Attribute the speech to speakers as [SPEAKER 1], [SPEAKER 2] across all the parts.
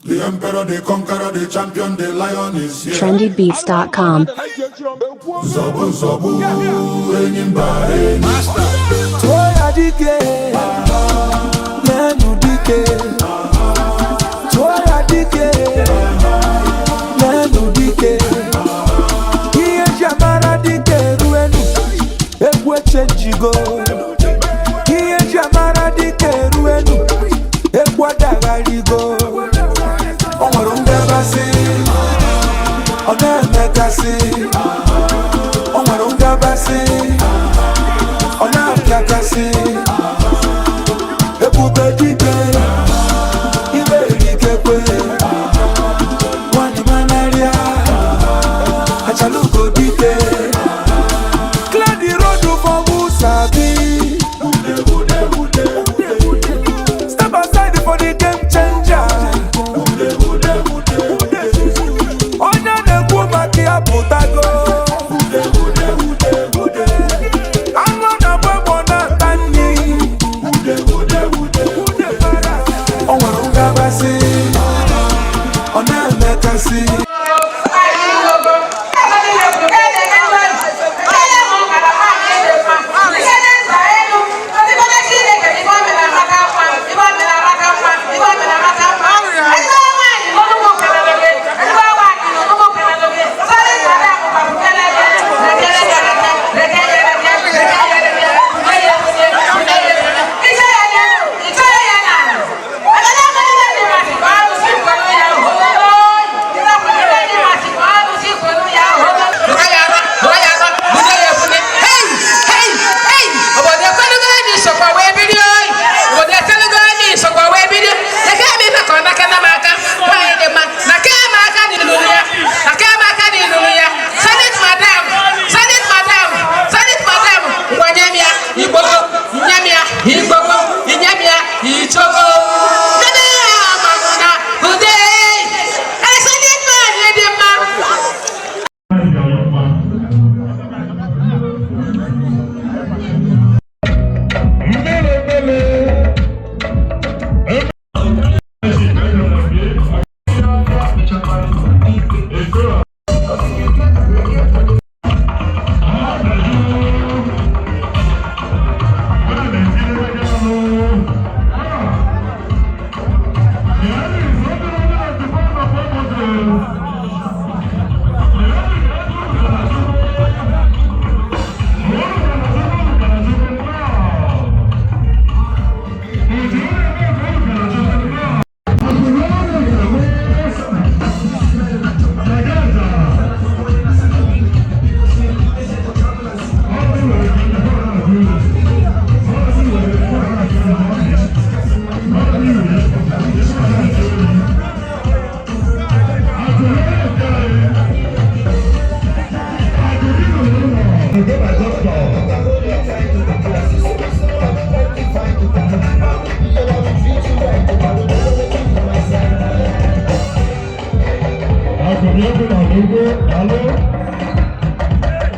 [SPEAKER 1] The emperor, the conqueror, the champion, the lion is here.
[SPEAKER 2] trendybeats.com.
[SPEAKER 1] Nzọgbu nzọgbu, enyi mba enyi.
[SPEAKER 3] Tụọ ya dike, n'enu dike. Tụọ ya dike, n'enu dike. Ihe eji amara dike eruenu, egwu echenjigo. Ihe eji amara dike eruenu, egwu adagharigo. O nwere ngabasị, ọ na-emekasị. O nwere ngabasị, ọ na-apịakasị. Ebube dike, ibe erikekwe. Nwanyị manarịa, achalugo dike. Clear the road for who sabi. Step aside for the game changer. Onye na-ekwu maka ya pụtago. Anụ na-agba egbe na-ata nri. O nwere ngabasị, ọ na-emekasị.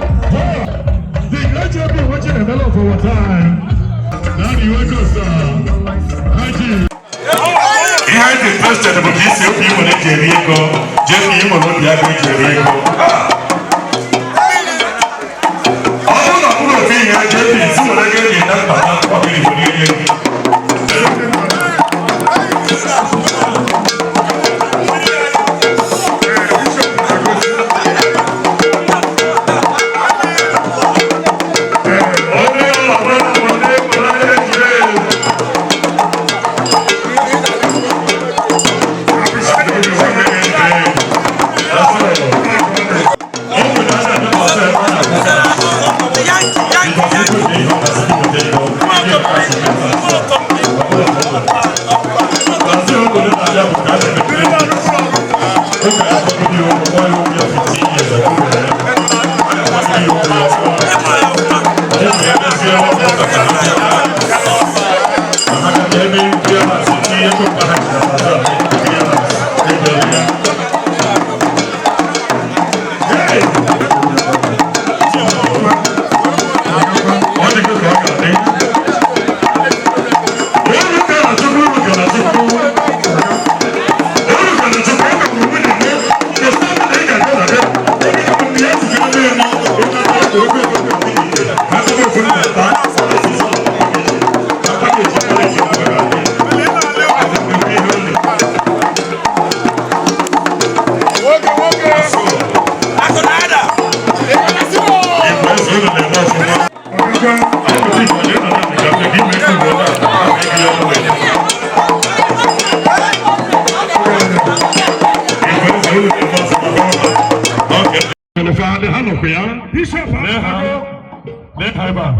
[SPEAKER 4] The great JP watching the mellow for our time. Now the welcome sir. Haji. Ihe anyị dị interested bụ ka isi obi nwere eji eri ego, JP nwere obi agụ eji eri ego. Ọ bụrụ na ọ bụrụ otu ihe JP si nwere ego eji na mkpa na mkpa mmiri bụ ihe gị. nọkwa ya.
[SPEAKER 3] Bishop
[SPEAKER 4] Lee ha.
[SPEAKER 3] apụtago.
[SPEAKER 4] Lee ha ebe a.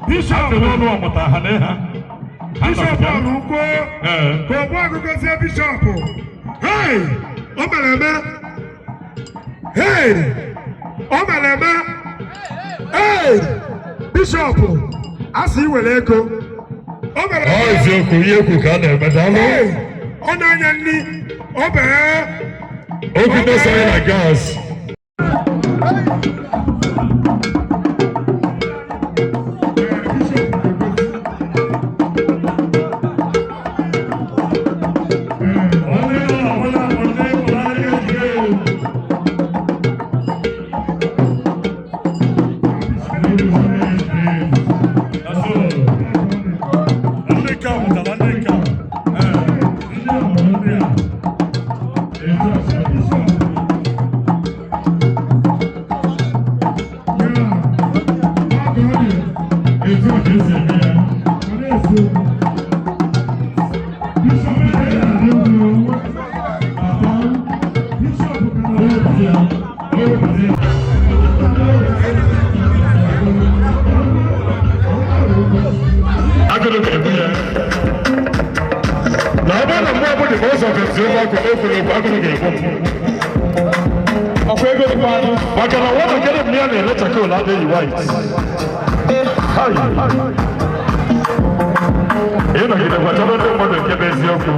[SPEAKER 3] Bishop
[SPEAKER 4] Asị n'ọnụ ọmụta ha, lee ha. Ha
[SPEAKER 3] Bishop
[SPEAKER 4] nọkwa ya.
[SPEAKER 3] ọrụ ukwu.
[SPEAKER 4] Ee.
[SPEAKER 3] Ka ọgbọ agụgọzie bishop. Hey! O mere eme. Hey! O mere eme. Hey! Bishop, a sị iwere ego. O mere
[SPEAKER 4] Ọ
[SPEAKER 3] eme.
[SPEAKER 4] eziokwu, ihe ekwu ka a na-eme, daalụ.
[SPEAKER 3] Hey! Ọ na-anya nri. Ọ bee.
[SPEAKER 4] Okwu ndị oil na gas. Ndị ka mụtara ndị ka. Ee, ndị a mụrụ ndị a. Etu a si adị. Etu a ka esi eme ya. Ọ na-esi okwu. Bishop na-adị ndụ. Papa, Bishop ka na-ewepụta ya. O wepụta ya. Agụrụ ga-ebu ya. Na ọ bụrụ na mgbe ọbụla bụ ụzọ fesi ofe ọkụ o kwuru okwu, agụrụ ga-egbu m.
[SPEAKER 2] Ọkwa ego dịkwa anụ.
[SPEAKER 4] Maka na nwatakịrị m ya na-ele charcoal adịghị white. Hai. Ịnọgidekwa chọrọ ndị mmadụ nke bụ eziokwu.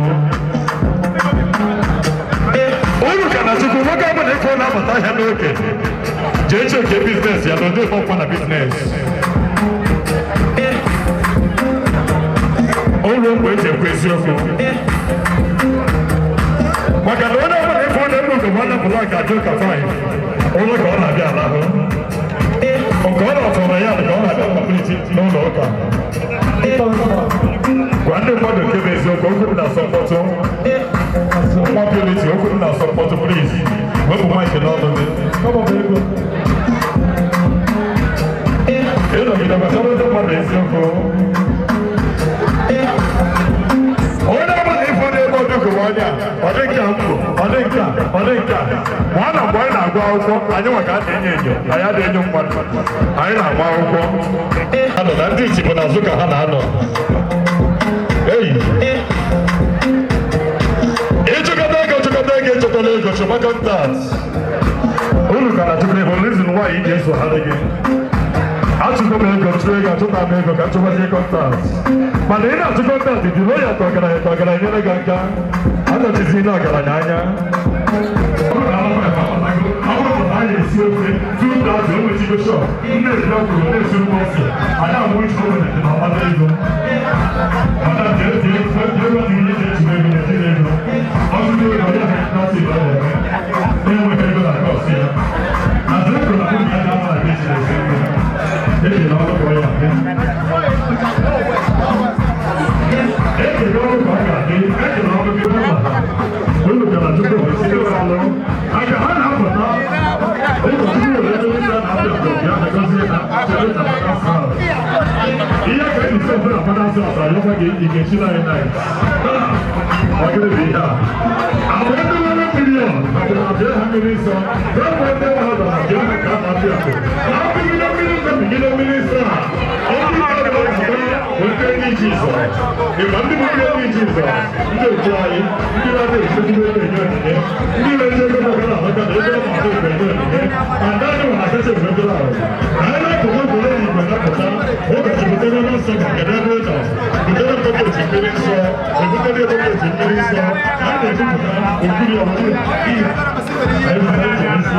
[SPEAKER 4] Uru ka na Chukwu nwoke ọbụla ịfụ na-abata ahịa n'oge. Jee cheke business ya na ụdị ọkwa na business. O ruo mgbe eji ekwu eziokwu. Maka na onye ọbụla ịfụ na ebe ugogbe anya black adị ka 5. Ụlọ ka ọ na-abịa alahụ. Nke ọ na-atụrụ ya ka ọ na-abịa complete n'ụlọ ụka. Gwa ndị mmadụ nke bụ eziokwu, okwu m na-asọ mkpọtụ. Nwa Purity, okwu m na-asọ mkpọtụ, please. Wepụ mic n'ọnụ gị.
[SPEAKER 2] Kọmọ bụ ego.
[SPEAKER 4] Ịnọgide gbasara ndị mmadụ eziokwu. Onye ọbụla ịfụ n'ebe odukowe onye a, ọ dị nke mbụ, ọ dị nke a, ọ dị nke a. Ma ọ na mgbe anyị na-agụ akwụkwọ, anyị nwa ka a na-enyo enyo, anyị adịghị enyo mmadụ. Anyị na-agba akwụkwọ. Ha nọ na ndị ichi bụ n'azụ ka ha na-anọ. Eyi. Ịchụkọta ego, chụkọta ego, ịchọtala ego, chọba contact. Unu ka na-achụkwa ego, reason why ị ga-eso ha dị gị. Achụkwa m ego, chụọ ego, achụta m ego ka nchụkwazie contact. Mana ị na-achụ contact dị loyal ka ọgaranya, ka ọgaranya nyere gị aka. Anọchizi na ọgaranya anya. Ọ bụrụ na anyị esi ofe 2,000, o nwechigo shop ndị ejima kwuru na-esi ụgbọ ose ada amụ iche o nwere na ọkpata ego. Mana jee jee jee gwa ihe eji echebe ego na-etinye ego ọtụtụ ego ya ha na-asị ebe ọ na-eme na-enweghị ego na kọọsụ ya na ego na nwunye ya ga-ama na esi esi ego eji na ọrụ ka ọ ya adị. Ekele ọrụ ka ọ ga-adị, ekele ọrụ gị bụla. Unu gara tupu ha site n'ọrụ. Aka ha na-apụta. Ụkọchukwu were ebe ndị a na-apịa apịa bịa ha gọzie ha, chere na fada sal. Ihe ka eji sị na fada sal ayọkwa gị ị ga-echiri anyị night. Ọ gịnị bụ ihe a? Agba ndị nwere million, abịa abịa ha mmiri nsọ. Ha nwee ndị mmadụ abịa ha ka a na-apịa apịa. Ha bigide mmiri nsọ, bigide mmiri nsọ a. Ọ bụ ihe ọ ga-agba weta ndị Jizọs. Ịma ndị bụ ndị Jizọs, ndị otu anyị, ndị na-adị echekwa ego enye onyinye, ndị na-eji ego maka na alaka na ego na-adị egbe enye onyinye, and anyị nwere akacha egbe ego ahụ. Anyị na-apụta gwere igwe napụta, ụbọchị butere nsọ ma kedu ebe ị nọ, butere bucket mmiri nsọ, ebutere bucket mmiri nsọ, a na-ejupụta okpuru ọbụla ihe. Anyị butere isi.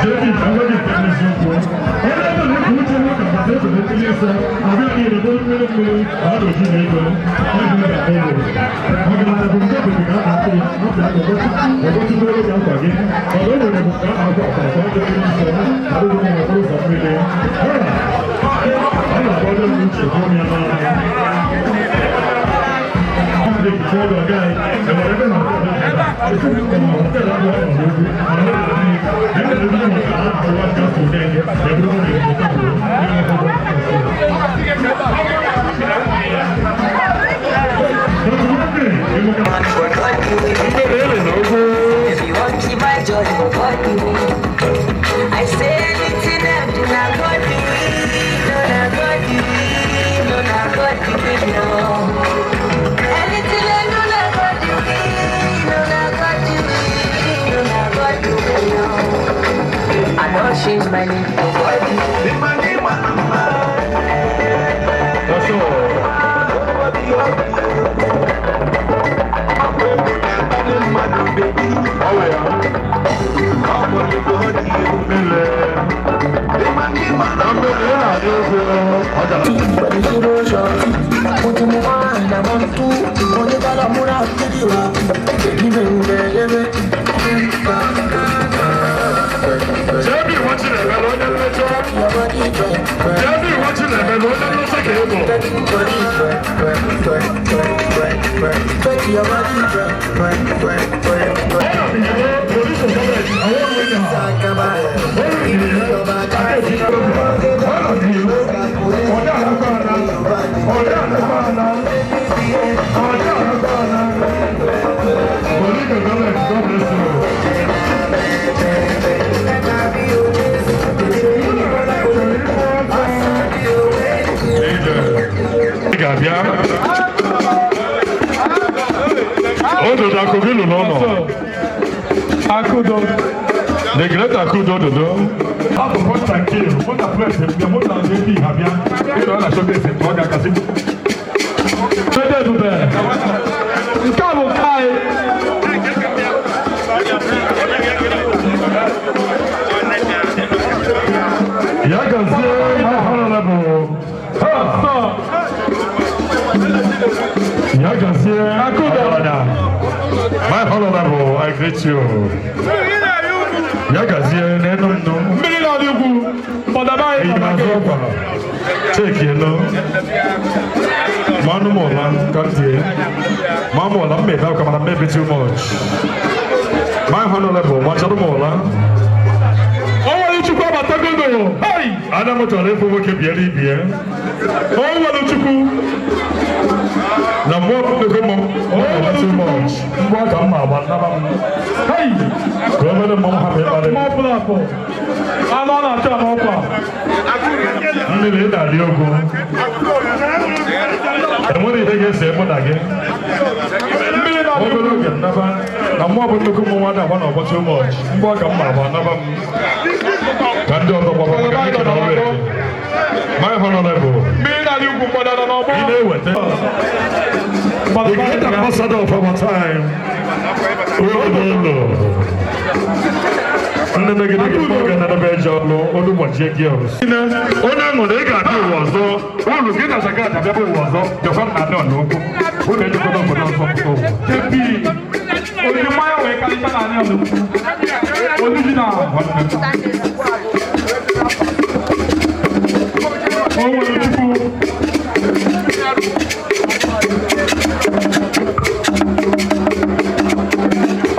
[SPEAKER 4] JB, I'm going to tell you something. Onye ọbụla ekwu uche nwoke maka ego na mmiri nsọ, ọbịa niile bụrụ mmiri mmiri, ọ na-eji na ego, ọ dị na ego. Ọgaranya bụ nke bụ ka a na-atụ ya, ọ bụ ọgọchukwu ego ga-akwa gị. Ọ bụ enwere bụ nke a na-akwa akwa ka ọ dị mmiri nsọ, adịghị mma maka ụzọ mmiri. Ọ na-akpọ onye m uche kwụọ m ya n'ọnụ. Ndị guy, enwere ebe na hotel ahụ ọ nọ n'ugwu, ọ nọ n'ugwu, ebe na ebe na akọwa nke afọ onye eburu ọ na-ebu
[SPEAKER 5] If you want to buy Joy for body. I say anything I do, na God the will, no na God the will, no na God the will, no. Anything I do, na God the will, no na God the will, no na God the will, no. I don't change my name for body.
[SPEAKER 4] That's all. Oh, yeah. Mmiri. Na mmiri ị na-adị ofe ọ gara. Jẹ́bi ìwọ́n ti lè mẹ́lọ onye nleta. Jẹ́bi ìwọ́n ti lè mẹ́lọ onye nleta ka ị bụ. Ọ na ihe police of government award winner. Ọ̀dà àlágbára, ọ̀dà àlágbára, ọ̀dà àlágbára. Police of government, God bless you. Ị ga-abịa. Ododo akụkọ ilu n'ụlọ.
[SPEAKER 2] Akudo.
[SPEAKER 4] The great Akudo Dodo.
[SPEAKER 2] Ọ bụ point and kill. Mụ na press bịa, mụ na JP ha bịa. Ị nọ na showcase mgbe ọ ga-akasị. Fede Ebube. Nke a bụ nke anyị.
[SPEAKER 4] Ya gazie, my honorable. Ha!
[SPEAKER 2] Sọ.
[SPEAKER 4] Ya gazie,
[SPEAKER 2] Akudo.
[SPEAKER 4] Ọgaranya. My honorable, I greet you. Ya gazie n'enu m nụ.
[SPEAKER 2] Mmiri na-adị ugwu. Mgbadaba anyị
[SPEAKER 4] Eyi
[SPEAKER 2] nọ
[SPEAKER 4] m
[SPEAKER 2] na
[SPEAKER 4] azụ
[SPEAKER 2] gate.
[SPEAKER 4] ọkwa. Cheki elu. Manụ m ụla ka m tie. Ma m ụla m mebe akwa mana m ebe too much. My honorable, machara m ụla.
[SPEAKER 2] O nwere Chukwu abatagogo. Hey!
[SPEAKER 4] Ada m chọrọ ịfụ nwoke biere ibie.
[SPEAKER 2] O nwere Chukwu.
[SPEAKER 4] Na mmụọ nnukwu mmụọ ọ too much. Mgbe aka m ma agba nnaba m.
[SPEAKER 2] Hey!
[SPEAKER 4] Ka o mere mmọnwụ hapụ ịkparị m.
[SPEAKER 2] Mmụọ pụrụ apụ. Anụ ọ na-achọ n'ọkwa.
[SPEAKER 4] Mmiri ị na-arị ogwu. Enwere ihe ga-ese mụ na gị.
[SPEAKER 2] Mmiri na-adị
[SPEAKER 4] Obere
[SPEAKER 2] ugwu.
[SPEAKER 4] oge nnaba na mmụọ bụ nnukwu mmọnwụ ada agba n'ọgbọ too much. Mgbe aka m ma agba nnaba m. Ka ndị ọzọ gbaba maka ndị kere ọrụ eke. My honorable,
[SPEAKER 2] Mmiri na-adị ugwu mgbadara n'ọgbọ.
[SPEAKER 4] ị na-eweta. The great ambassador of our time. Ododo. Ndị megide gị mgbe oge na-edebe eji ọlụ olu gbajie gị ọrụ. Onye ṅụrụ ị ga-abịa ụwa ọzọ, uru gị na Zagat abịaba ụwa ọzọ, bịakwa na adị n'okwu. Unu ejikọta obodo ọzọ pụta ụwa.
[SPEAKER 2] JP. Oriri mmanya wee karịcha na anị ọdụ. Original.
[SPEAKER 4] Nwanne m.
[SPEAKER 2] O nwere Chukwu.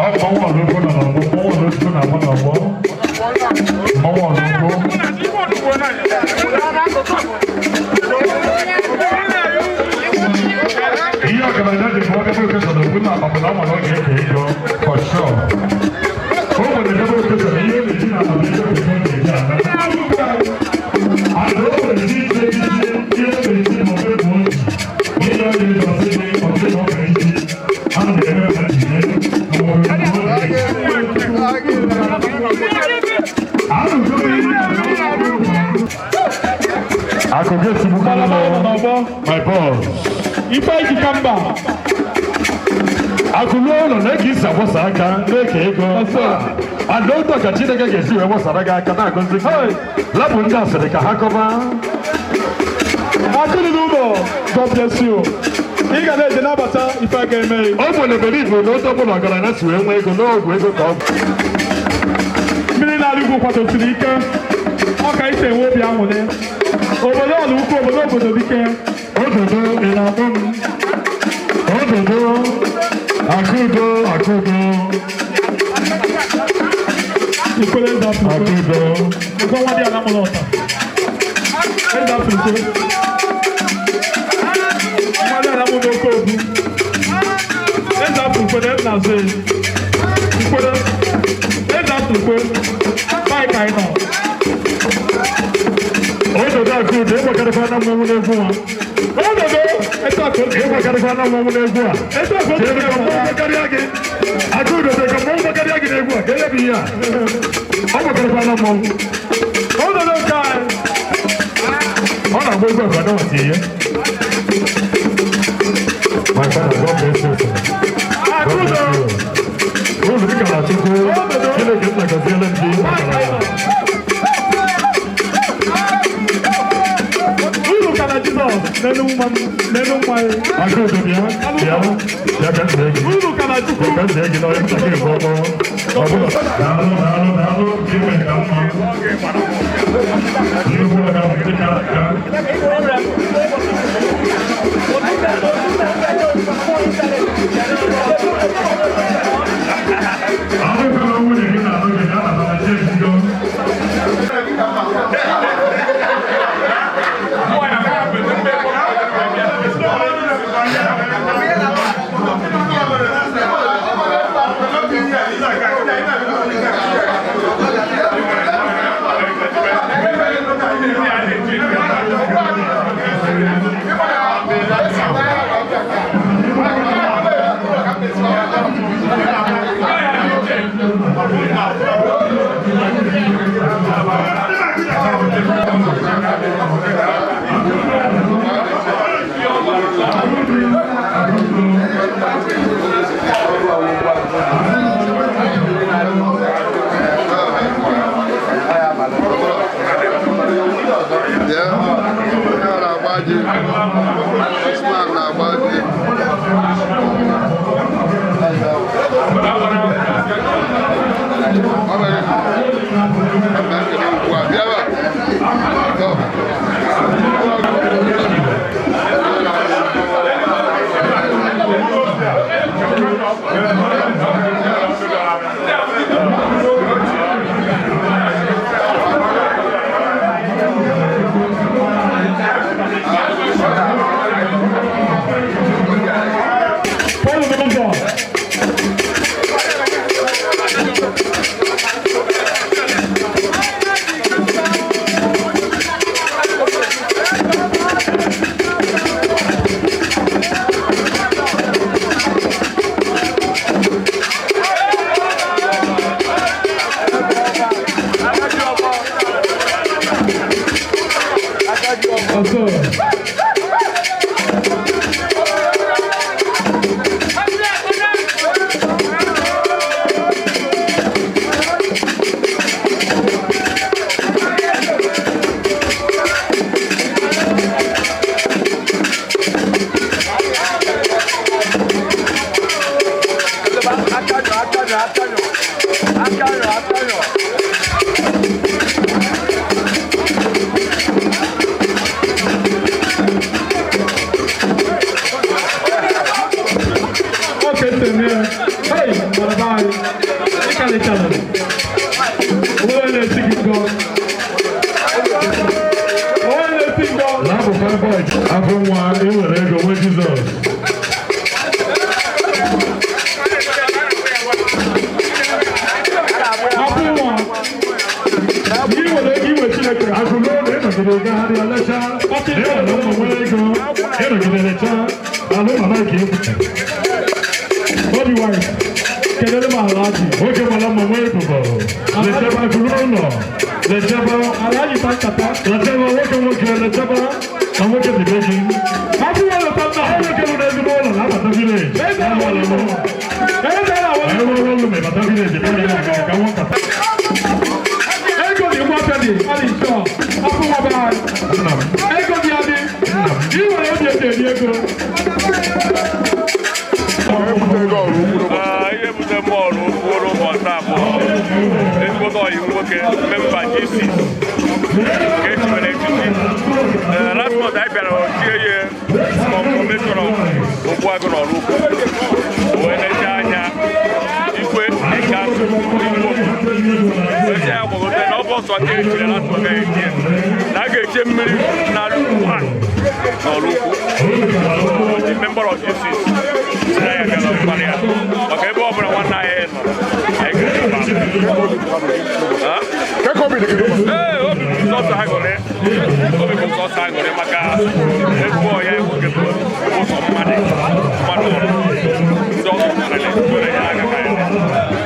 [SPEAKER 4] Ọ mmanwụ ọlụkwu nọ n'ọgbọ, mmanwụ ọlụkwu na-agba n'ọgbọ. Mmanwụ ọlụkwu. Ihe ọgaranya dị bụ ebe okesa na okwu na-akpapụ na ama na ọ ga-eke ego for sure. O nwere ebe okesa na ihe na-eji na akpa na ihe okesa ọ ga-eji ana. And o nwere ndị ije ije ihe na-eji ma ọ bụ ebu oji. Onye ọ ga-eji ọsị gị ọsị na ọ ga-eji. A na-eme ha jide ma ọ bụ ebu oji. Akụkọ esemokwu
[SPEAKER 2] Mgbadaba anyị nọ n'ọgbọ.
[SPEAKER 4] My boss.
[SPEAKER 2] Ife ijika mba.
[SPEAKER 4] Akụlụ ụlọ na-eke isi agbasa aka na-eke ego. And otu a ka Chineke ga-esi wee gbasara gị aka na-agọzi gị. Lapụ ndị asịrị ka ha kọba.
[SPEAKER 2] Akụrụ n'ụlọ. God bless you. Ị ga na-eje nabata ife a ga-eme.
[SPEAKER 4] O nwere believe na otu ọbụla ọgaranya si wee nwee ego n'ọgwụ ego ka ọ bụ.
[SPEAKER 2] Mmiri na-adị ugwu kwadosiri ike. Ọ ka isi enwe obi aṅụrị. Obodo ọla ukwu obodo obodo dike.
[SPEAKER 4] Ododo ị na-akpọ m. Ododo Akudo Akudo
[SPEAKER 2] Ikwere eze afọ ikwe.
[SPEAKER 4] Akudo.
[SPEAKER 2] Ụgwọ nwa dị ala mụrụ ọta. Eze afọ ikwe. Nwa dị ala mụrụ oke obu. Eze afọ ikwe na eze azụ. Ikwere.
[SPEAKER 3] atụkwe baị ka anyị nọ.
[SPEAKER 2] Ododo Akudo, ịgbakarịkwa na mmọnwụ n'egwu a.
[SPEAKER 3] Ododo etu a ka o si
[SPEAKER 2] Ịgbakarịkwa na mmọnwụ n'egwu a.
[SPEAKER 3] Etu a ka o si
[SPEAKER 2] Chere ka mmọnwụ gbakarịa gị. Akudo, ka mmọnwụ gbakarịa gị n'egwu a, ka ele bụ ihe a. Ọ gbakarịkwa na mmọnwụ.
[SPEAKER 3] Ododo nke anyị.
[SPEAKER 2] Ọ na-agba egwu agba n'ọnwa tie ya. My father, God bless you, sir.
[SPEAKER 3] Akudo.
[SPEAKER 2] Ụlọ dịka na Chukwu, Chineke nna gọziele m gị
[SPEAKER 3] Baị ka anyị nọ. Uru ka na Jizọs n'elu nwa m n'elu nwa ya.
[SPEAKER 2] Akudo, bịa, bịa, bịa ka nna gị.
[SPEAKER 3] Uru ka na Chukwu.
[SPEAKER 2] Ka nna gị na onye ntakịrị bụ ọgbọ. Ọ bụla. Daalụ, daalụ, daalụ, ime ka mma. Nnukwu ọga dị ka aka. Ahụkwala nwunye gị na-alụ gị na anabata chi ejigo.
[SPEAKER 6] Yeah, onye ọ na-agba ji, Osman na-agba ji. Ọ mere ebe nkele ugbu a, bịa ebe a. Go.
[SPEAKER 3] Paul n'ụzọ. Ọzọ. Oke nteme ya. Hey, gbara be anyị. Ịkalịchala. Onye na-eti gị ngọ. Onye na-eti ngọ.
[SPEAKER 2] Na-abụ fine boy, afọ nwa, ị nwere ego nwee Jizọs.
[SPEAKER 3] Afọ nwa. Ị nwere ego inwe Chineke.
[SPEAKER 2] Akụgo na ịnọgide gagharịa lechaa, na ịnọgide ụmụ nwee ego, ịnọgide lechaa, alụ mama ka egwu.
[SPEAKER 3] Obi wise. Kelele m Alhaji.
[SPEAKER 2] Nwoke mara mma nwee ebubo, lechaba akụrụ ụlọ, lechaba,
[SPEAKER 3] Alhaji ta nkata.
[SPEAKER 2] lechaba nwoke nwoke, lechaba na nwoke dị be gị.
[SPEAKER 3] Afọ nwa leta nna.
[SPEAKER 2] Ọ nwoke bụ n'ezigbo ụlọ na-abata village.
[SPEAKER 3] Eze na
[SPEAKER 2] Na-alụ ọlụ.
[SPEAKER 3] Eze na
[SPEAKER 2] Anyị rụọ ọrụ ma ịbata village, ebe ya ka nwa nkata.
[SPEAKER 3] Ego dị ngwa dị, ọ dị nsọ. Afọ nwa be anyị.
[SPEAKER 2] Nna m.
[SPEAKER 3] Ego dị adị. Ị nwere obi eji eri ego.
[SPEAKER 7] Ihe bute bọọlụ kwuoro ụbọchị taa bụ ezigbote ọyị nwoke memba G6 nke echibere echichi. Last month anyị bịara tie ya kọmishọna Ogbuagụ n'Ọraukwu wee lechaa anya igwe dịka igbo wee sị ya gbagote na ọ bụ ọsọ ka echiri last month echie na a ga-eche mmiri na one n'Ọraukwu. The member of G6 si na ya bịara mkparị ya maka ebe ọ bụla nwanne anyị nọ anyị ga-ebe ahụ.
[SPEAKER 6] family n'ụbọchị? Kee ka obi dị gị n'ụbọchị?
[SPEAKER 7] Ee, obi bụ sọsọ aṅụrị. Obi bụ sọsọ aṅụrị maka ezigbo ọya nwoke bụ ụzọ mmadụ mmadụ ọrụ ndị ọzọ karịrị nwere ya aka ka anyị.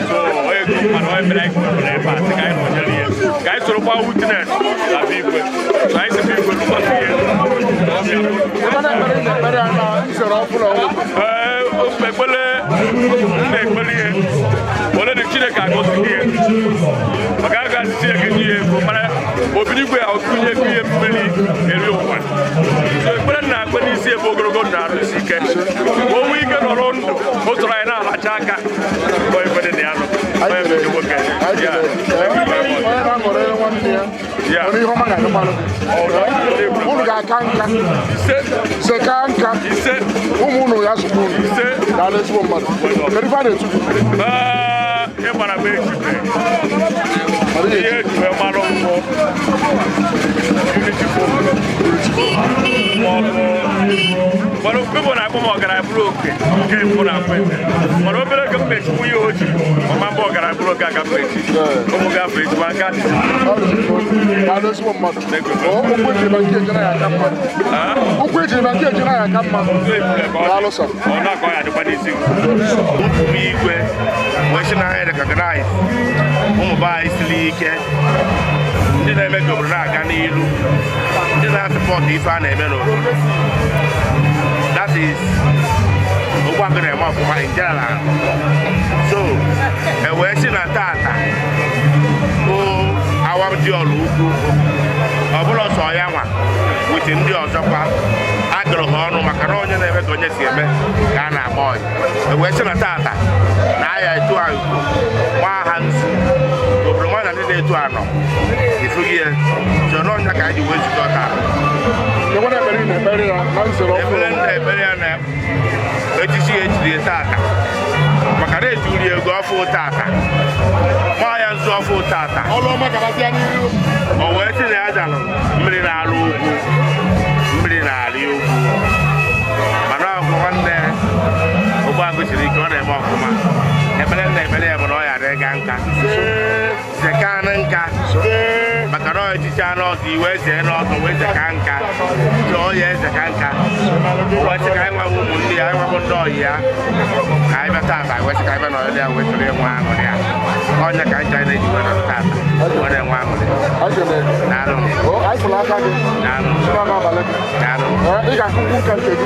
[SPEAKER 7] So onye ego mmadụ onye mere anyị kwere ebe a sị ka anyị nọnyere ya ka anyị sorokwa witness na be igwe. So anyị si be igwe lụkwasị ihe. Ọ bịa.
[SPEAKER 6] Ekpere ekpere ị na-ekpere ya na nzere ọfụrụ ọnwụ.
[SPEAKER 7] Ee, ekpere m na-ekpere ihe ole dị Chineke agọzi ihe maka agazi Chineke nye ya ego mana obinigwe akụnye ego ihe mmeri eri ụwa. So ekpere m na-akpe n'isi ebe ogologo ndụ arụsi ike ka o nwee ike nọrọ ndụ o soro anyị na-alacha aka bụ ife dị na ya nụ.
[SPEAKER 6] Anyị
[SPEAKER 7] Onye
[SPEAKER 6] kelere
[SPEAKER 7] bụ nwoke.
[SPEAKER 6] Anyị
[SPEAKER 7] Ya.
[SPEAKER 6] kelere gị. Onye na-aṅụrị nwanne ya
[SPEAKER 7] Ya.
[SPEAKER 6] nwere ihe ọma ga-adịkwanụ gị. Unu ga-aka nka.
[SPEAKER 7] Ise.
[SPEAKER 6] Seka nka.
[SPEAKER 7] Ise.
[SPEAKER 6] Ụmụ unu ya zụkwa unu.
[SPEAKER 7] Ise.
[SPEAKER 6] Daalụ, ezigbo mmadụ. Kedu ife a na-etu gị?
[SPEAKER 7] Ee, ịgbara m echiche ihe eji wee mara mbụ Unity Forum maọbụ mana people na-akpọ m ọgaranya bụrụ oke nke mbụ na akpọ ete mana obere oge m mechikwu ihe oji ọma mbụ ọgaranya bụrụ oke aka m mechi ụmụ gafee ezigbo aka.
[SPEAKER 6] Daalụ, ezigbo mmadụ. Ụkwụ ejiri na nke ejina ya aka mma. Ụkwụ ejiri na nke ejina ya aka mma. Daalụ sọ.
[SPEAKER 7] Ọ na-akọ ya dịkwa n'isi gị.
[SPEAKER 8] Ụmụ igwe wee sị na anyị recognize ụmụ be anyị siri ike, ndị na-eme ka obodo na-aga n'ilu, ndị na-asupport ife a na-eme n'obodo, that is Ogbuagụ na-eme ọfụma in general. So e wee sị na tata bụ awa dị ọla ukwu. Ọ bụrụ sọ ya nwa with ndị ọzọkwa agụrụ ha ọnụ maka na onye na-eme ka onye si eme ka a na-akpọ ọyị. E wee sị na tata na aya etu a gbaa ha nzu obodo nwa na ndị na-etu anọ ifugi ya so n'ọnya ka anyị ji wee zukọ taa.
[SPEAKER 6] Ekpere ekpere ị na-ekpere ya na nzere ọfụrụ.
[SPEAKER 8] Ekpere ndị ekpere ya na echichi ya echiri ya tata maka na ejuri ego ọfụ tata gbaa ya nzu ọfụ tata.
[SPEAKER 6] Ọlụ ọma gabazịa n'ihu.
[SPEAKER 8] O wee sị na ya dalụ mmiri na-alụ ugwu, mmiri na-arị ugwu, mana ọgụ nwanne Ogbuagụ siri ike, ọ na-eme ọfụma. Ekpere na ekpere ya bụ na ọ ya adị ga nka zekanụ nka maka na ọ echicha n'ọzọ iwe zee n'ọzọ wee zeka nka chọọ ya ezeka nka. O wee sị ka anyị nwewe ụmụnne ya, anyị nwebụ ndị ọyị ya, ka anyị bịa tata wee sị ka anyị bịa nọrọ ya wee soro enwe aṅụrị ya. Ọnya ka anyị na-eji wee nọrọ tata wee na-enwe aṅụrị.
[SPEAKER 6] Anyị kelere gị.
[SPEAKER 8] Daalụ.
[SPEAKER 6] O, anyị fụrụ aka gị.
[SPEAKER 8] Daalụ.
[SPEAKER 6] Site n'abalị gị.
[SPEAKER 8] Daalụ.
[SPEAKER 6] Ee, ị ga-akụkwu nka nke gị.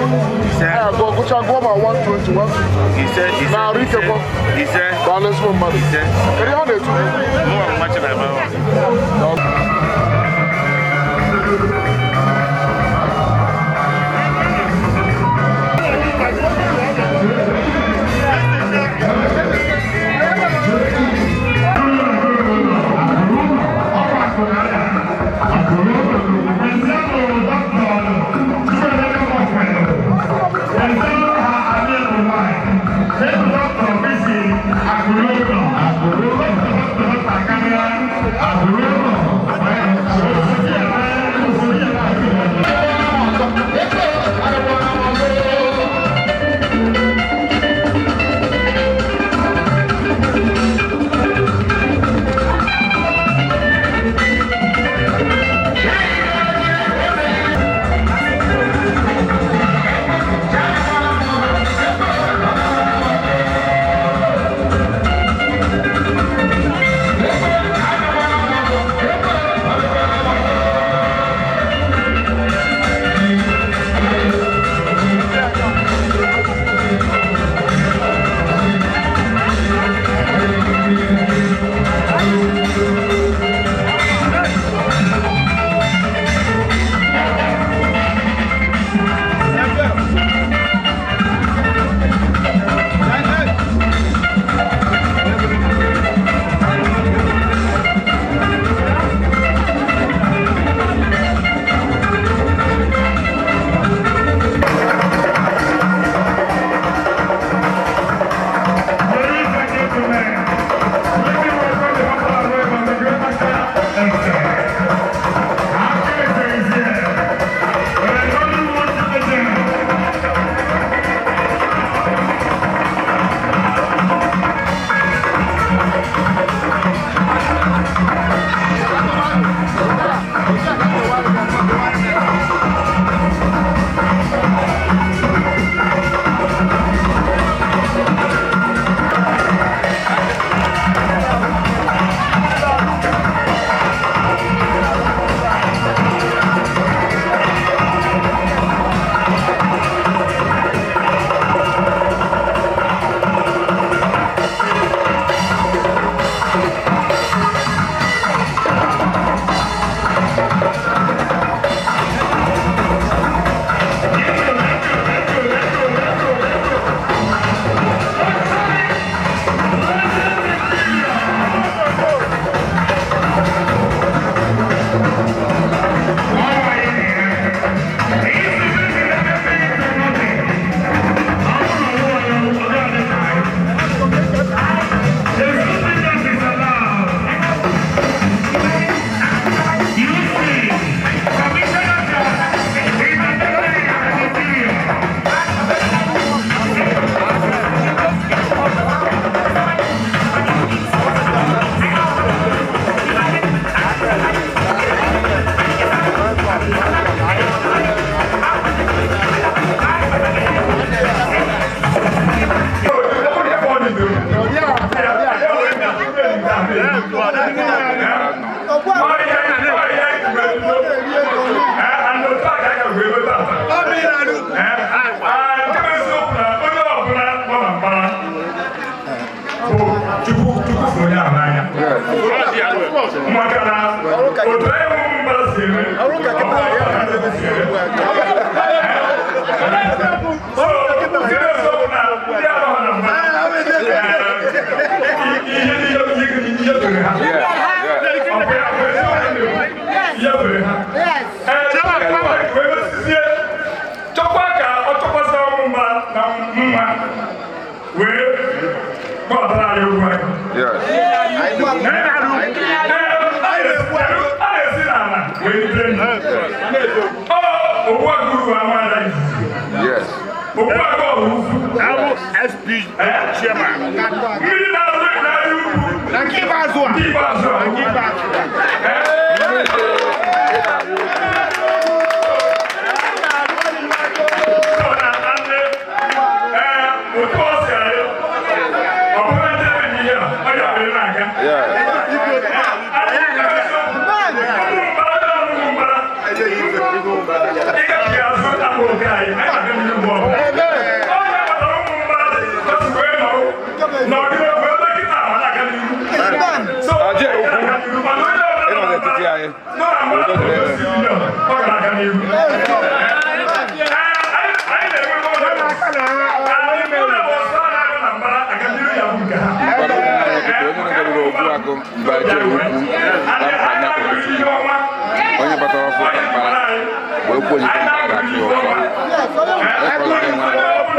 [SPEAKER 8] Ise.
[SPEAKER 6] Anyị agụọ gụcha gụọ ma 120 150.
[SPEAKER 8] Ise, ise.
[SPEAKER 6] Na arụ ike kwọ.
[SPEAKER 8] Ise.
[SPEAKER 6] Daalụ, ezigbo mmadụ.
[SPEAKER 8] Ise.
[SPEAKER 6] Kedu ihe ọ na-etu gị?
[SPEAKER 8] Mụnwa bụ nwa Chinaba.
[SPEAKER 6] Daalụ.
[SPEAKER 4] Akụrụ.
[SPEAKER 2] Chukwu Chukwu fụrụ onye ahụ n'anya. Maka na otu anyị ụmụ mbara si eme, ọ bụrụ ka si eme. So, nke eziokwu na ndị agbọghọ na mba, ihe ihe ihe toro ha. Ọ bụ ya bụ eziokwu na-ekwu, ihe toro ha. Ee, wee mesizie chọkwa ka ọ chọkwasị ọmụ mba na mma wee gbọdara anyị okwu anyị. A na-esi n'ala wee rute ndụ. Ọ ogbu agụrụ amaala izizi. Ogbu agụ ọrụ ukwu.
[SPEAKER 8] Abụ SP chairman.
[SPEAKER 2] Mmiri na-arụ na-arị ugwu.
[SPEAKER 8] Na nke ikpeazụ a.
[SPEAKER 2] Nke ikpeazụ a.
[SPEAKER 8] Nke ikpeazụ a.
[SPEAKER 2] So na ndị otu ọ si anyị, ọ bụrụ ndị ebe n'ihe a, ọ ya were na-aga. Ụmụ mbara na ụmụ mbara. Ịgachi azụ akpụ nke anyị, anyị na-aga n'ihu mgbe ọbụla. Ọ ya kpatara ụmụ mbara ji wee nọrọ nọgide wee dọkịta ma na-aga n'ihu. So,
[SPEAKER 9] Aje ukwu.
[SPEAKER 2] na-aga n'ihu, mana onye ọbụla
[SPEAKER 9] Ịnọ n'etiti anyị.
[SPEAKER 2] nọ na mbara
[SPEAKER 9] Udo dịrị unu.
[SPEAKER 2] ọ ga-aga n'ihu. Anyị na-enwe anyị ụlọ bụ ọsọ a na-aga na mbara aga n'ihu ya bụ nke ha.
[SPEAKER 9] Mbara ụmụ anyị kịta onye nọgidere ogbu agụ mba eche ukwu na mkpanya
[SPEAKER 2] Ihe ọma
[SPEAKER 9] onye batara ọfụ na mbara wee kwuo onye mbara ga-achụ ya ọsọ.
[SPEAKER 2] Onye ọbụla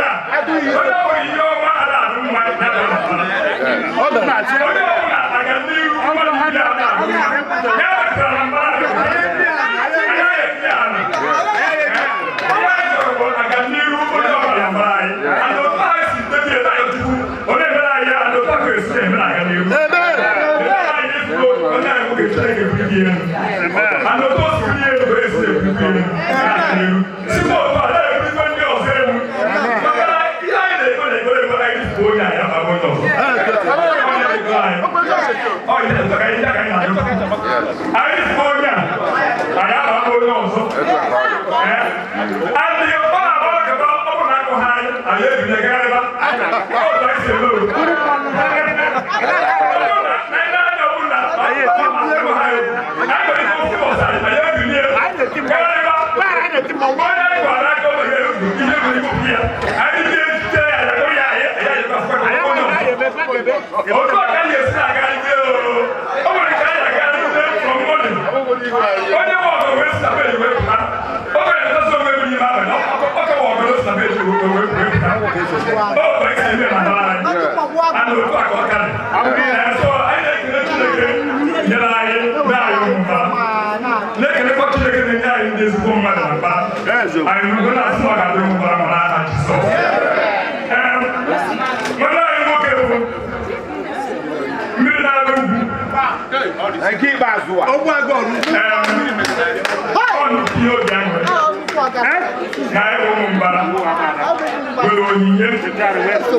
[SPEAKER 2] ihe ọma a na-adụ mma ya bụ na mbara. Onye ọbụla aga n'ihu mmadụ ndị a na-ahụ ya wetara na mbara agaghị eti ya ala. Ihe anyị chọrọ bụ aga n'ihu onye ọbụla na mbara anyị. And otu anyị si debie na ayọ Chukwu, ọ na-emere anyị ya, and otu ahụ esi na-emere aga n'ihu. Emere anyị ezigbo onye anyị nwoke Chineke buliri elu. And otu o si bulie elu ka esi ebuli elu na-aga n'ihu. Sikwa otu a na-ebulikwa ndị ọzọ elu. Maka na ihe anyị na-ego na-ego ego anyị bụ onye anyị abago onye ọzọ. Anyị bụ onye a, anyị abago onye ọzọ. Adịghị ọ na-agba kaba ọ bụ na akụ ha anyị, anyị ebile gagharịba. Ọ bụ anyị si eme o. Ọ bụrụ na anyị na-anya ọ bụrụ na akụ ha anyị, anyị nwere ike ofe ọzọ anyị ebilie gagharịba. Mgbe onye anyị gwara aka o mere ihe bụ ikwu ya, anyị ga-ejide ya, ya kụrụ ya, ya ya ya onye ọzọ. Otu a ka anyị esi aga ije o. O nwere ka anyị aga ije from morning. Onye nwe ọgọ wee si na bed wee pụta. O nwere ntasị onwe m n'ime abalị. Ọ ka nwe ọgọ si na bed wee pụta. Ọ bụ anyị si eme na ala anyị. And otu a ka ọ ka dị. So anyị na-ekele Chineke nyere anyị mee anyị ụmụ mbara. Na-ekelekwa Chineke na-enye anyị ndị ezigbo mmadụ na mbara. Anyị nụgo na-asị na ọ ga-adị ụmụ mbara ma n'aha Jizọs. Nwanne anyị nwoke bụ mmiri na-ara ugwu.
[SPEAKER 8] Nke ikpeazụ a.
[SPEAKER 2] Ọ nnukwu ihe obi aṅụrị na anyị bụ ụmụ mbara nwere onyinye mmadụ karịrị n'etiti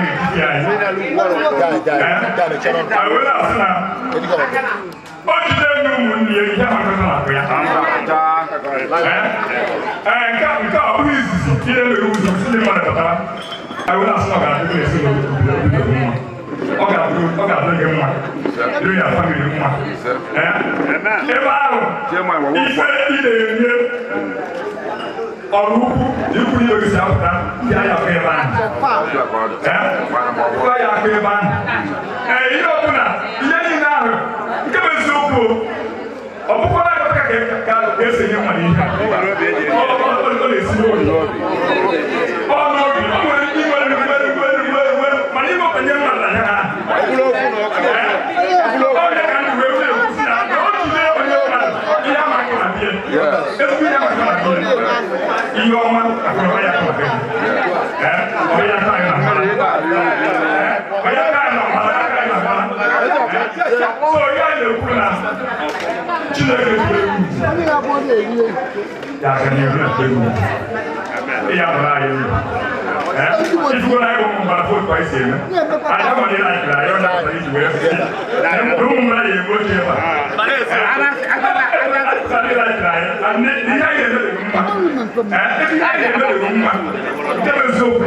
[SPEAKER 2] anyị. Anyị wee na-asị na o jide nye ụmụnne ya ihe amakọta na-akụ ya. Ee, nke a ọ bụghị izizi ihe mere ụzọ si ndị mmadụ batara. Anyị wee na-asị na ọ ga-adịrị ezinụlọ mma. Ọ ga-adịrị gị mma. Dịrị ya family mma. Ee, ebe ahụ ife ị na-enye ọrụ ukwu ikwu ihe ogisi apụta ndị ahịa akụ ebe ahụ. Ee, ya akụ ebe ahụ. Ee, ihe ọbụla ihe niile ahụ nke bụ eziokwu ọ bụkwara aka ka esi enye mmadụ ihe. Ọ na-esi n'obi. Ọ n'obi. Ọ nwere ndị nwere nwere nwere nwere nwere mana ime okenye mmadụ na ya ha. Ọ ya ka ndụ wee wee kwusi na o jide onye mmadụ ihe ama aka na bie. Ezigbo ihe ama aka na bie. Ihe ọma akụnụba ya akụnụba ya. Ee, ọ ya aka anyị na mbara. Ọ ya aka anyị na mbara, aka anyị na mbara. So ihe anyị na-ekwu na Chineke bụ egwu. Ya aga n'ihu na egwu. Ihe abụrụ anyị ndụ. Ifugo na anyị ụmụ mbara otu anyị si eme. Anyị amaghị na anyị anyị ọ na-apụtara iji wee sị. Ụmụ mbara ya egbu oche ebe a. Ihe anyị na-eme dị mma. Ihe anyị na-eme dị mma. Nke bụ eziokwu.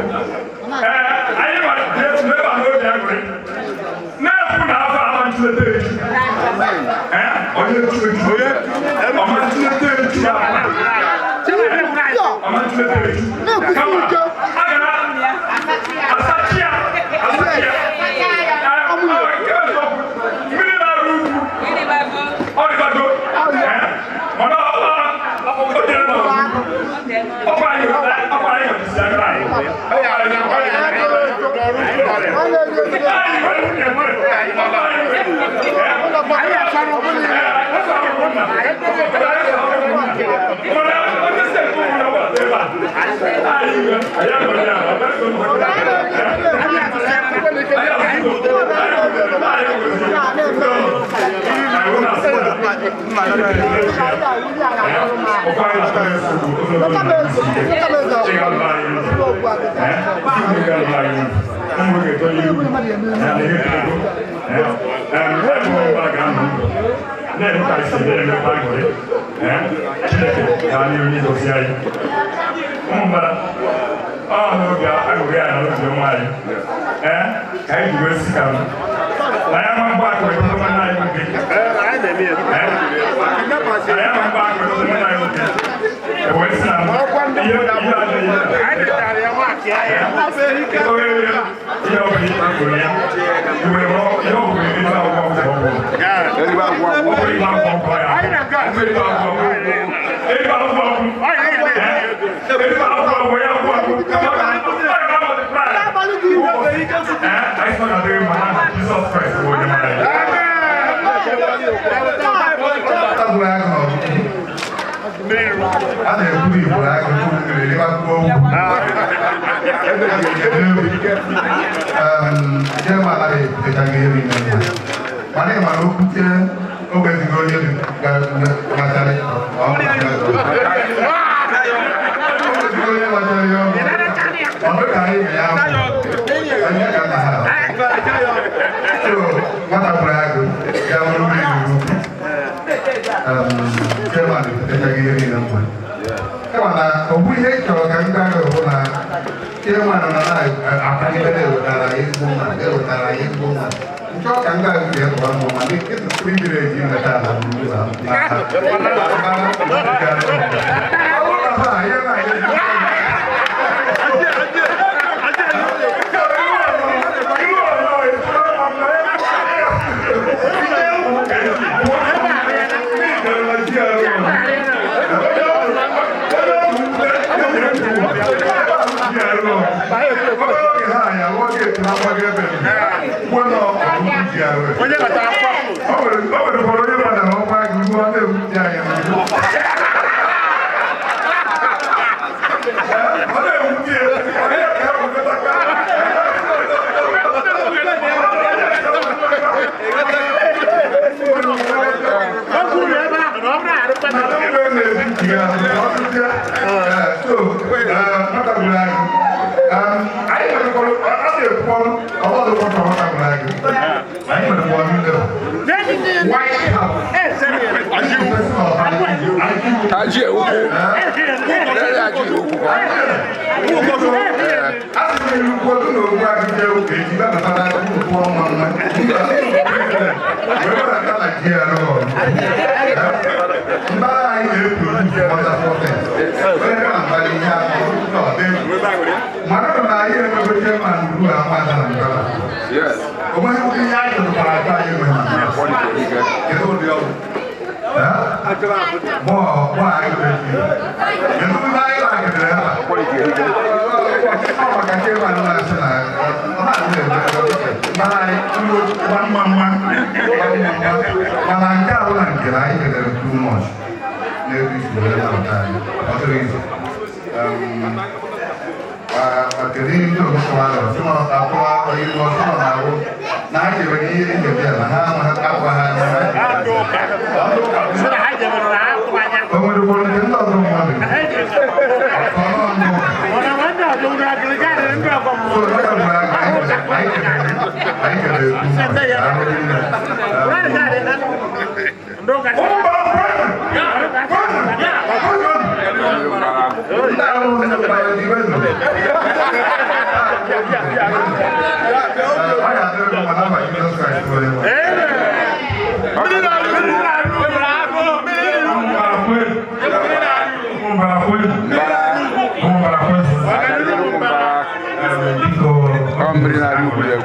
[SPEAKER 2] Ee, anyị ma ebe a n'obi aṅụrị.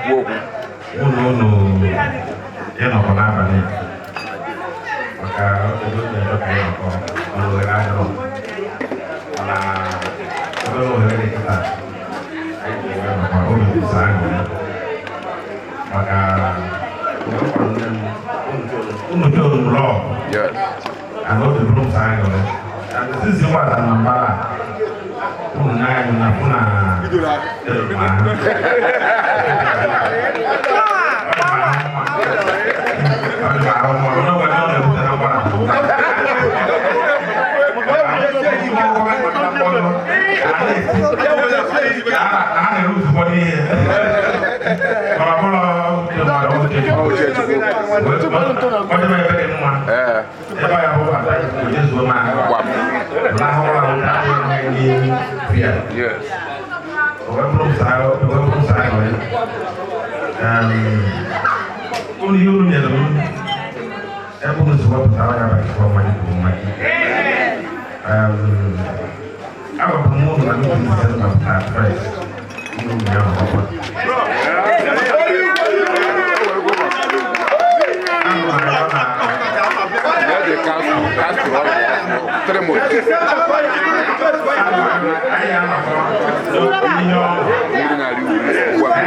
[SPEAKER 9] Ga-ekwu okwu.
[SPEAKER 10] Ụlọ ụlọ ịnọkọ n'abalị maka obodo na-eme ka ịnọkọ ọrụ ohere adịrọ, mana obere ohere dị kịta anyị ga-enwe maka obi bisa aṅụrị maka unu chọrọ m lọọ and obi bụrụ m sa aṅụrị and sisi nwata na mbara unu na-anya na fụ na
[SPEAKER 9] Yes.
[SPEAKER 10] Ụlọ ihe unu nyere m ebe unu si wepụtara ya bụ ife ọma ikwu mma gị. Agwapụrụ m ụlọ na ndị ise mapụtara pres ndị ụmụ ya ọkwa.
[SPEAKER 9] Ya dị kansụl kansụl ọrụ 3 months. Mmiri na-arị ugwu ugbu a.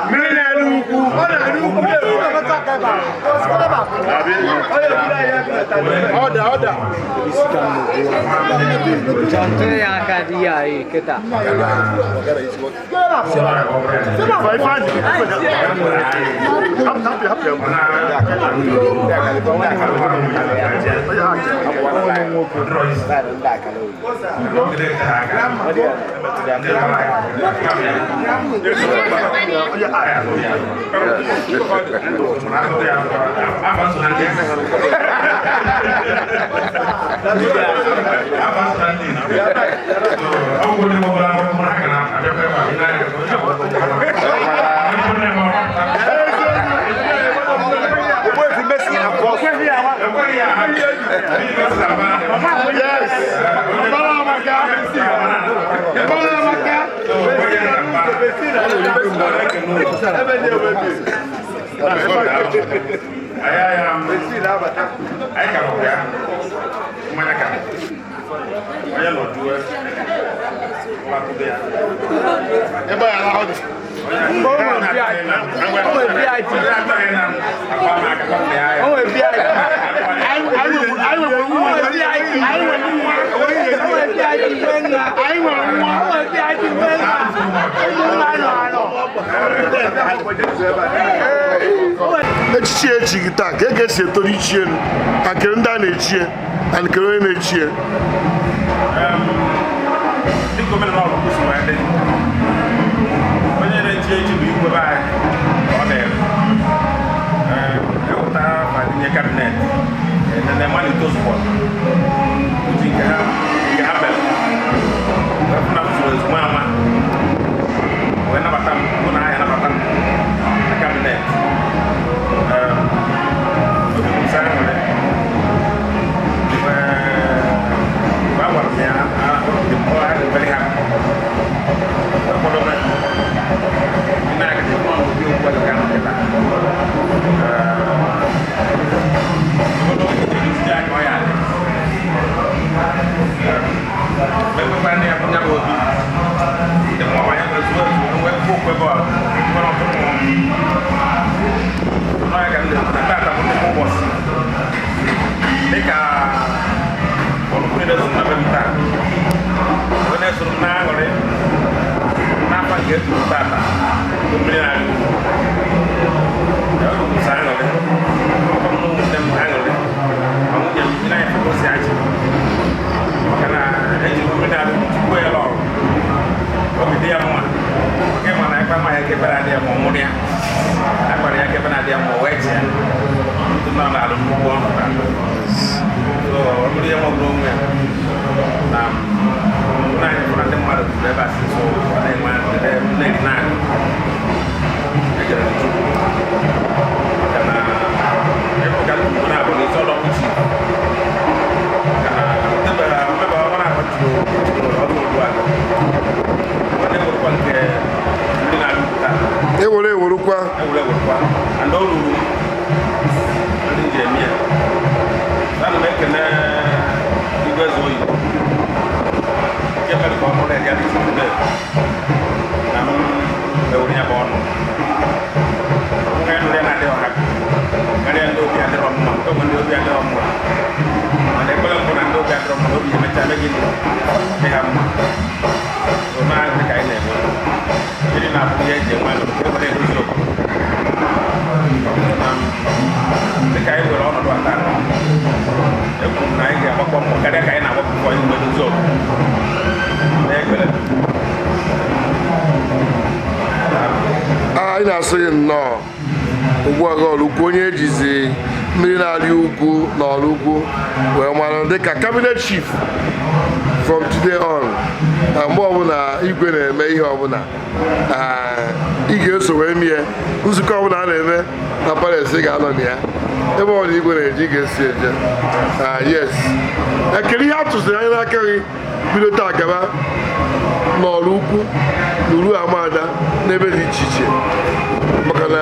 [SPEAKER 2] Mmiri na-elu ugwu. Ọ na-elu ugwu.
[SPEAKER 6] Ọda ọda. Echichi echighị taa ka e ga-esi etoru ichie ka kere ndị a na-echie na nkere onye na-echie.
[SPEAKER 10] Dịka omenala ọgụgụ si wee dị, onye na-echi echi bụ igwe be anyị ka ọ na-ere ewepụta ma tinye cabinet nene malite ozugbo uche nke ha nke ha mere wee fụ na m zuru ezugbo ama wee nabata m hụ na ahịa nabata m na cabinet. Obi m sa aṅụrị mgbe a gwara m ya I am very happy. Kwadobe ndị na-agadi nwa obi okwu ka nọ kịta. Obodo ejiji aka ọ ya adị. Mekpekwa ndị ya bụ ya bụ obi. Ndị mmụọ ya nwere zuo ezu nwee kwuo okwe bọọlụ. Nwere ọtụtụ mmụọ. Nọ ya ka m na-ekwu na tata bụ nnukwu ụbọchị. Dịka ọlụkwụ niile zụrụ na be m taa. Onye soro m na-aṅụrị n'afọ nke eturu tata bụ mmiri na-arị ugwu. Ya obi kwụsị aṅụrị. Ọkwa m na ụmụnne m aṅụrị. Ma nwunye m ị na-anya fụ si achị. Maka na eji m mmiri na-arị ugwu tupu ya lọrụ. Obi dị ya mma. Maka ịma na ịkpa ma ya ekebere adị ya ma ọ nwụrụ ya. Akwara ya ekebere adị ya ma ọ wee chịa. Ndụ nọ n'alụ nnukwu ọnụ taa. So ọ bụrụ ihe magburu onwe ya na Nwere ọzọ Ogbuagụ. Ọ na-ewerukwa nke ndị na-alụ taa.
[SPEAKER 6] Ewere ewerukwa.
[SPEAKER 10] Ewere ewerukwa. And o ruru ndị ji eme ya. Ana m ekene Igwe Eze Oyibo nke mere ka ọ bụrụ reality today na m mewere ya bụ ọnụ. Nwa ya nụrụ ya na-adịghị ọha karịa ndị obi adịrọ mma, ogbe ndị obi adịrọ mma, mana ekpere mbụ na ndị obi adịrọ mma na obi emecha mee gịnị dị ha mma. So na-adị ka anyị na-enwe mmiri na-abụ ihe eji enwe alụ nke nwere edozi obodo. Na dịka anyị nwere ọnọdụ a taa, ekwuru m na anyị ga-agbakọ mbọ karịa ka anyị na-agbakọ anyị mgbe dozi obodo na ekpere.
[SPEAKER 6] Anyị na-asị gị nnọọ, Ogbuagụ Ọraukwu, onye ejizi mmiri na-arị ugwu na Ọraukwu wee mara dịka cabinet chief from today on. Na mgbe ọbụla igwe na-eme ihe ọbụla, ị ga-eso wee mie. Nzukọ ọbụla a na-eme na palace, ị ga-anọ na ya. Ebe ọbụla igwe na-eje, ị ga-esi eje. Yes, ekele ihe a tụziri anya n'aka gị bido taa gaba n'Ọraukwu na Uru Amada n'ebe dị iche iche, maka na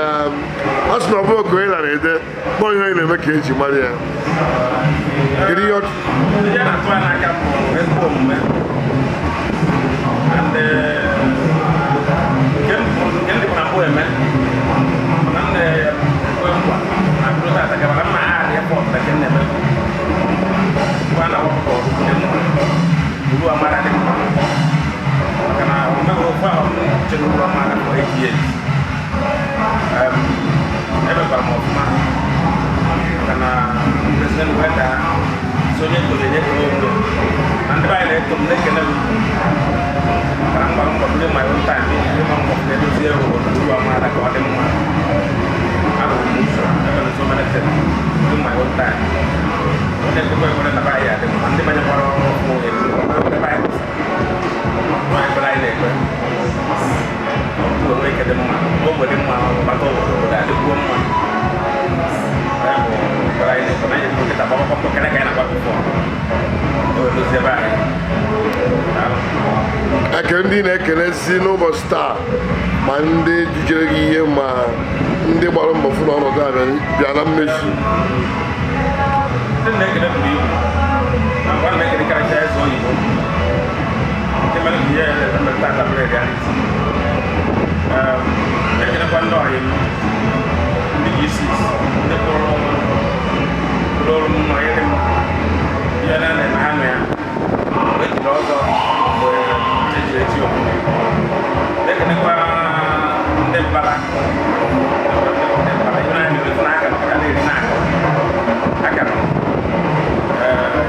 [SPEAKER 6] a sị na ọ bụrụ okenye nara ede na ihe onye na-eme ka eji mara ya. Kedu ihe ọ
[SPEAKER 10] Ihe na-atụ anya n'aka m bụ ezigbo omume and nke ndị bụ na mbụ eme, mana m na-ekwe nkwa na bido tata gaba na mma ha adị effort na nke m na-eme mgbe a na-awapụta ọrụ ndị mma Uru Amada dị mma, maka na o meghị ofu ahụ m chere Uru Amada for 8 years. Emekwara m ọfụma maka na president wee daa so onye toro enye toro onwe na ndị be anyị na-eto m na-ekene m maka na mgbara mbọ bido my own time ịgba mbọ ka edozie obodo Uru Amada ka ọ dị mma. Arụrụ m ụzọ, emere so many things during my own time. Ọ na-ekwekwa ekwere na be anyị adị mma, ndị manyekwara ọrụ ọfụ ebe be anyị kwụsịrị. Nwa ekpere anyị na-ekpe ọtụtụ onwe ike dị mma, ogbe dị mma, bata obodo, obodo adịkwuo mma. Ya bụ ekpere anyị na-ekpe na anyị ebido kịta gbakwa mbọ karịa ka anyị na-agba before e wee dozie ebe anyị. Daalụ.
[SPEAKER 6] Ekele ndị na-ekelezi n'ụbọchị taa, ma ndị jijere gị ihe, ma ndị gbara mbọ fụ na ọnọdụ a bịa na mmezu.
[SPEAKER 10] Ndị na-ekele buru ibu na mgbe a na-ekele karịcha Eze Oyibo nke mere ka ihe ya na-emere tata bụrụ reality. Ekelekwa ndị ọyị m, ndị G6, ndị kpụrụ ọrụ m nọnyere m ihe na na ha nọ ya mgbe ejiri ọzọ, mgbe ejiri echi obodo. Na-ekelekwa ndị mbara, ndị mbara ihe na-anya efu n'aka maka na-eri na-akọ aka nọ.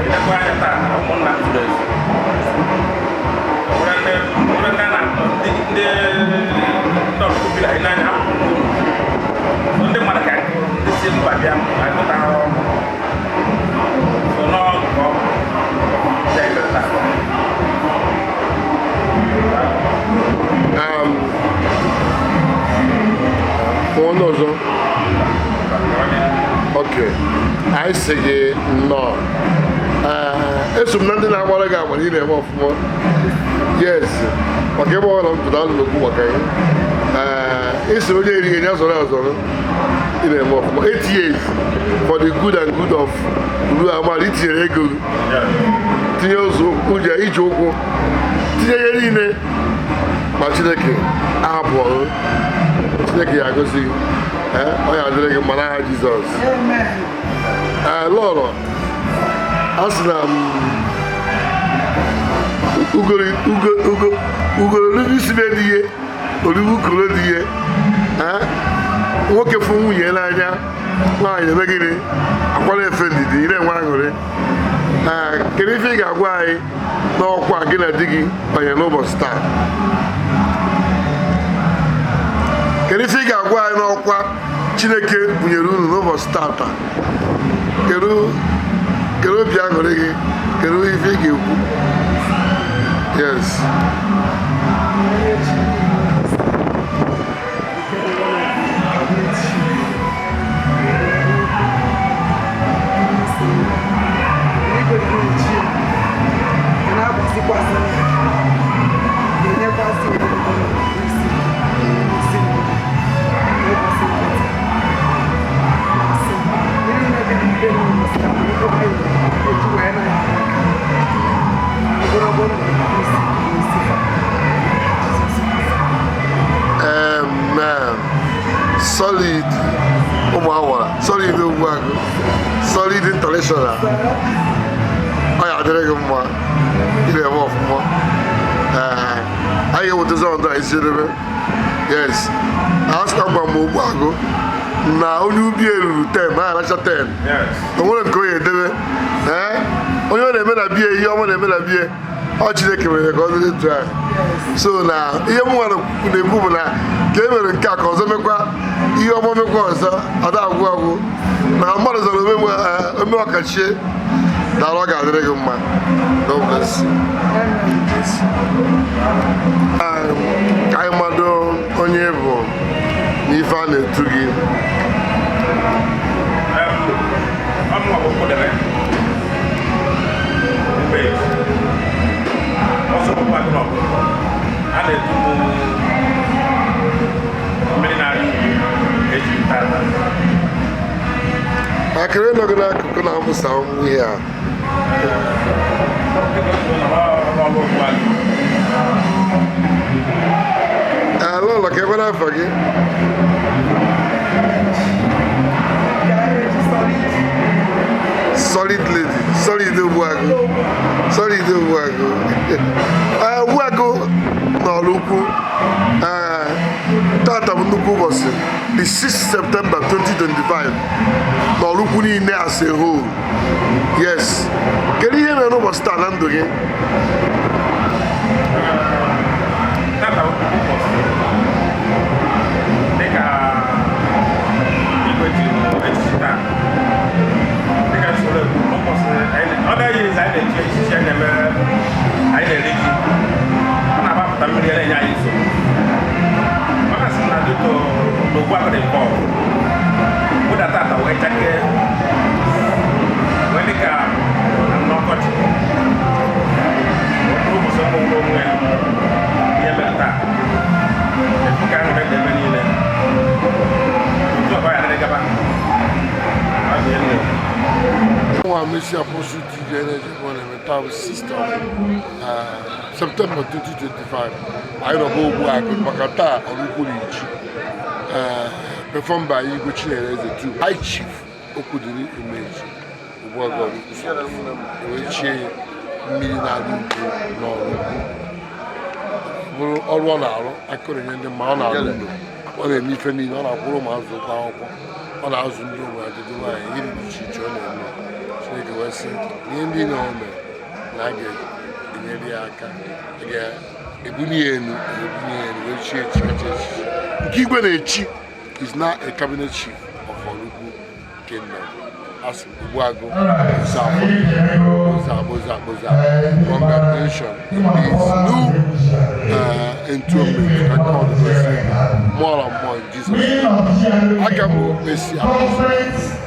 [SPEAKER 10] Ilekwa anya taa, ụmụnna m zuru ezu. Nwere ndị a na ndị ndị ọkụkụ biri anyị n'anya, ha kwụrụ unu ndị mmadụ ka ndị si mba bịa agụta ọrụ so n'ọgụ ka ọ bụ ndị anyị mere taa.
[SPEAKER 6] Onye ọzọ, ok, anyị sị gị nnọọ. Eso m na ndị na-agbara gị agba na ị na-eme ọfụma. Yes, maka ebe ọ na mpụta nnukwu maka ya. Ee, isi onye erighị ya zọrọ azọrọ, ị na-eme ọfụma. 8 years for the good and good of Uru Amara. Itinyere ego gị, tinye ụzọ ụjọ ije ụkwụ, tinye ihe niile, ma Chineke ahapụ ọrụ. Chineke ya agọzi gị. Ee, ọ ya adịrị gị mma n'aha Jizọs. Ee, lọrọ a sị na m ugoro ugo ugoro olubu isi be dị ihe olubu ukoro dị ihe. Ee, nwoke fụ nwunye n'anya, nwaanyị eme gịnị akwara efe ndidi, ị na-enwe aṅụrị. Ee, kedu ife ị ga-agwa anyị n'ọkwa gị na di gị banyere n'ụbọchị taa? Kedu ife ị ga-agwa anyị n'ọkwa Chineke bunyere unu n'ụbọchị tata? Kedu obi aṅụrị gị? Kedu ife ị ga-ekwu? Yes.
[SPEAKER 11] Na-ayọkwazị ogologo ndụ, isi isi n'ụbọchị nke taa. Na-asị ihe niile dị mfe n'ụbọchị taa bụ oge eji wee na-ya aka ogologo ndụ, isi isi fa. Jizọs Kraịst.
[SPEAKER 6] Amen. Solid ụmụ awara, solid Ogbuagụ, solid international. Ọ ya adịrị gị mma, ị na-eme ọfụma. Ee, anyị ga-ewetazi ọnọdụ a isi edebe. Yes, a sịkwa gwa m Ogbuagụ na onye ubi eruru 10 na aracha 10. O nwere nke onye edebe. Ee, onye ọ na-eme na bie, ihe ọma na-eme na bie, ọ Chineke mere ka ọ dịrị etu ahụ. So na ihe m nwere na-ekwu bụ na ka e mere nke a, ka ọzọ mekwa, ihe ọma mekwa ọzọ, ada agwụ agwụ na mmadụ zọrọ ome ome ọkachie dara. Ọ ga-adịrị gị mma. God bless you. Yes. Ka anyị mado onye bụ n'ife a na-etu gị.
[SPEAKER 10] Ọmụnwa bụ Kpụdebe Mgbe ọsọ bụkwa gị n'ọgụ a na-etu m mmiri na-arị ugwu eji tata.
[SPEAKER 6] Akịrị nọ gị n'akụkụ na-amụsa ụmụ ihe a.
[SPEAKER 10] N'ọlụ ugbu a.
[SPEAKER 6] Ee, lọlọ, ka ekwere afọ gị.
[SPEAKER 11] Eji solid.
[SPEAKER 6] Solid lady, solid Ogbuagụ, solid Ogbuagụ. Ee, Ogbuagụ n'ọrụ ukwu. Ee, tata bụ nnukwu ụbọchị, the 6 September 2025, n'ọrụ ukwu niile as a whole. Yes, kedu ihe mere n'ụbọchị taa na ndụ gị?
[SPEAKER 10] Tata bụ ụbọchị dịka igwe ji echichi taa, dịka usoro ekwu n'ụbọchị ọ na-eyi ezi anyị na-echi echichi, anyị na-eme, anyị na-eri ji, ọ na-agbapụta mmiri na-enye anyị nsogbu. Mana sị na dịka n'Ogbuagụ dị nke ọgụ wụda tata wee chakee, wee dịka n'ọkọchị, ọ bụrụ ụbọchị mgbanwe onwe ya. Ihe mere taa efu ka ahụ dị ebe niile otu ọba ya dịrị gaba. Ọ dị elu.
[SPEAKER 6] Nwa Messi Apostle TJ na-eje ebe ọ na-eme taa bụ 6th of September 2025. Anyị nọba Ogbuagụ maka taa ọrụ ukwu na iji performed by Igwe Chinyere Eze II, High Chief Okwudiri Umeji, Ogbuagụ ọrụ ukwu, so wee chie ya mmiri na-adị ukwu n'ọrụ ukwu. Bụrụ ọrụ ọ na-arụ, akụrụ nye ndị mma ọ na-arụ ụlọ, ọ na-eme ife niile, ọ na-akwụrụ ụmụazụ ụgwọ akwụkwọ, ọ na-azụ ndị ụmụ ajụjụ nwaanyị, ihe dị iche iche ọ na-eme. Chineke wee sị na ihe ndị na o mere na a ga-enyere ya aka, a ga-ebuli ya elu, ebuli ya elu, wee chie echi kacha echichi nke igwe na-echi, is now a cabinet chief of Oraukwu Kingdom. Asị Ogbuagụ ụzọ afọ ụzọ ụzọ ụzọ. Congratulations in this new entombment. Ka God gozie you more and more in Jesus name. Aka m bụ Messi Apostle,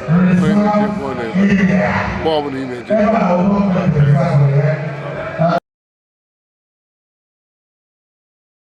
[SPEAKER 6] onye na-eje ebe ọ na-eme, mgbe ọbụla ị na-eje.